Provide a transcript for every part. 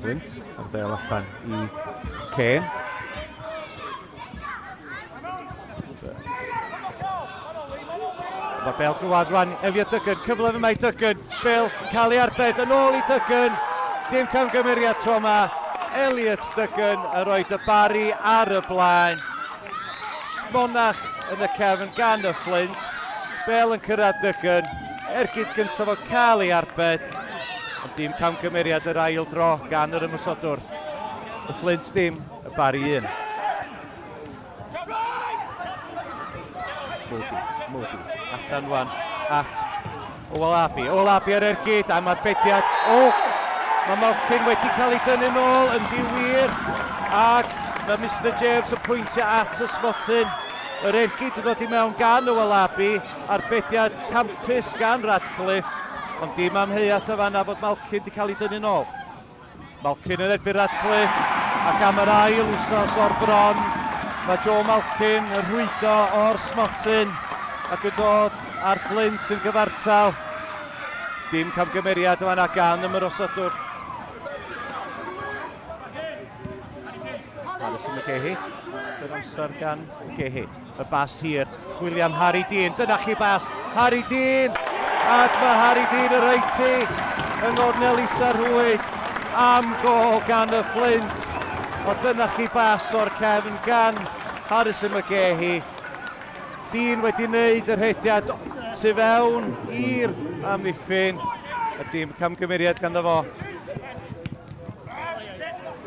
Flint ar bel allan i Kane. Mae Bale drwad rwan, Elliot Duggan, cyfle fy mae Duggan, Bale yn cael ei arbed yn ôl i Duggan, dim camgymeriad tro yma, Elliot Duggan yn rhoi y Barri ar y blaen, Smonach yn y cefn gan y Flint, Bale yn cyrraedd Duggan, ergyd gyntaf o cael ei arbed, ond dim camgymeriad yr ail dro gan yr ymosodwr. Y Flint dim, y Barri un. Moody, Moody, allan rwan at Owolabi. Owolabi ar ergyd am arbediad. O! Mae Malkin wedi cael ei dynnu nôl yn ddi-wir ac mae Mr James yn pwyntio at y smotyn. Yr ergyd yn dod i mewn gan Owolabi, arbediad campus gan Radcliffe, ond dim amheuaeth y fanna fod Malkin wedi cael ei dynnu nôl. Malkin yn erbyn Radcliffe ac am yr ail wsos o'r bron mae Joe Malkin yn rhwydo o'r smotyn ac yn dod ar Flint yn gyfartal. Dim camgymeriad yma gan y myrosodwr. Harrison McGahey. Dy'r amser gan McGahey. Y bas hir, chwilio am Harry Dean. Dyna chi bas, Harry Dean! Ac mae Harry Dean y reiti yng ngornel isa'r rhwyd am gol gan y Flint. O dyna chi bas o'r cefn gan Harrison McGahey. Dean wedi wneud y rhediad tu fewn i'r amddiffyn. A dim camgymeriad ganddo fo.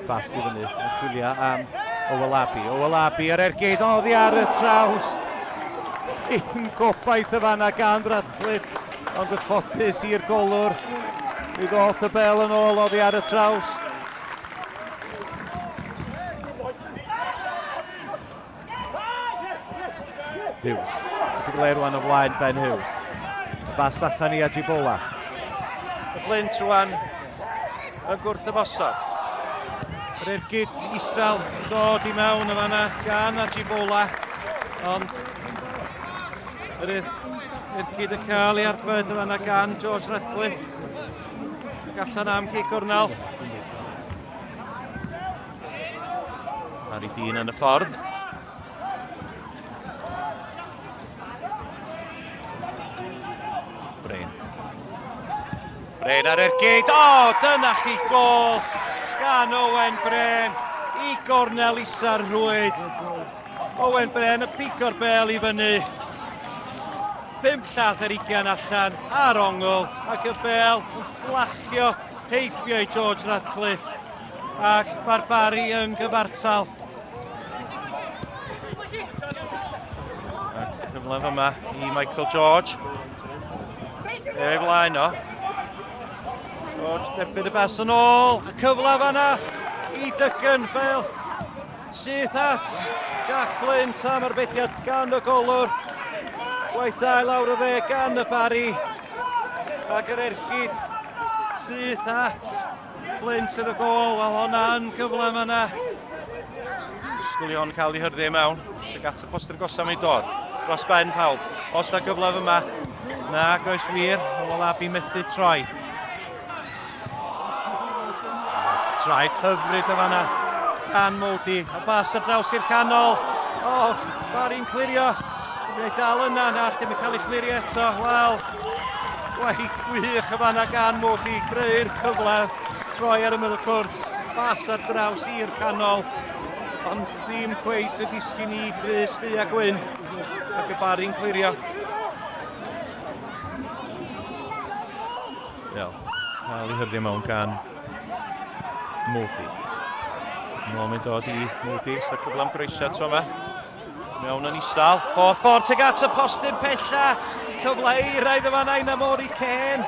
Bas i fyny, yn chwilio am Owolabi. Owolabi ar ergyd oddi ar y trawst. Dim gobaith y fanna gan Radcliffe, ond y ffodus i'r golwr. Mi ddoth y bel yn ôl oddi ar y trawst. Hughes. Wedi gler rwan o flaen Ben Hughes. Y bas allan i Ajibola. Y Flint rwan yn gwrth ymosod. Yr ergyd isel yn dod i mewn y fanna gan Ajibola. Ond yr ergyd yn cael ei arbed y fanna gan George Radcliffe. Ac allan am gic gornel. Harry Dean yn y ffordd. Brain. Brain ar ergyd. O, oh, dyna chi gol gan Owen Brain i gornel isa'r rhwyd. Owen Brain y pigo'r bel i fyny. 5 llath ar ugian allan ar ongl ac y bel yn fflachio heibio i George Radcliffe ac mae'r Barri yn gyfartal. Ac cyfle fyma i Michael George. Ei flaen o. George derbyn y bas yn ôl. A cyfle fanna i Duggan. Bale syth at Jack Flint am arbediad gan y golwr. Gwaith dda i lawr y dde gan y Barri. Ac yr ergyd syth at Flint yn y gol. Wel, hwnna yn gyfle yma. Ysgolion cael ei hyrddio mewn. Tuag at y poster gosaf mae'n dod. Dros ben pawb. Os na gyfle yma. Na, goes wir. Walabi methu troi. Traed hyfryd y fanna gan Moldi. A bas ar draws i'r canol. O, oh, Barry'n clirio. Mae'n dal yna, na, ddim yn cael ei chlirio eto. Wel, gwaith gwych y fanna gan Moldi. Greu'r cyfle, troi ar ymyl y cwrt. Bas ar draws i'r canol. Ond ddim cweit y disgyn i Grys Du a Gwyn. Ac y Barry'n clirio. Iawn. Cael ei hyrddio mewn gan Moody. Nôl mae'n dod i Moody, sy'n cyfle am groesiad tro yma. Mewn yn isal. Holl ffordd tuag at y postyn pella. Cyfle eiraidd yma na i Namori Kane.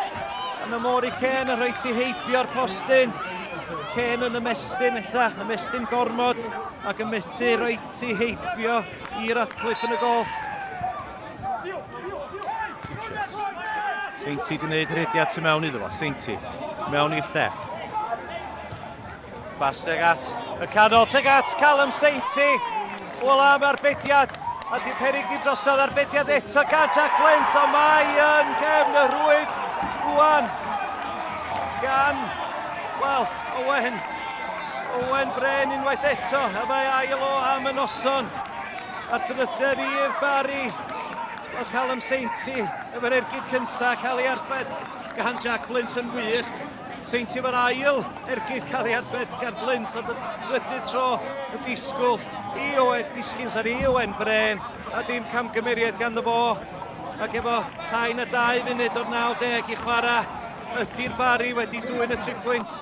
A Namori Kane yn rhoi ti heibio'r postyn. Kane yn ymestyn ella, ymestyn gormod ac yn methu rhoi ti heibio i Radcliffe yn y gol. Richards. Seinti di wneud rhediad tu mewn iddo fo. Seinti. Mewn i'r lle. Baseg at y canol. Teg at Callum Seinti. Wel am arbediad. A di perig di drosodd arbediad eto gan Jack Flint. Ond mae yn gefn y rhwyd rwan gan Wel, Owen, Owen Bren unwaith eto, a mae ail o am y noson. A'r drydedd i'r Barri. Wel, Callum Seinti efo'r ergyd cyntaf cael ei arbed gan Jack Flint yn wych. Seinti efo'r ail ergyd cael ei arbed gan Flint ar y trydydd tro y disgwyl i Owen, disgyn sori, i Owen Bren a dim camgymeriad ganddo fo. Ac efo llai na 2 funud o'r 90 i chwarae, ydy'r Barri wedi dwyn y triphwynt.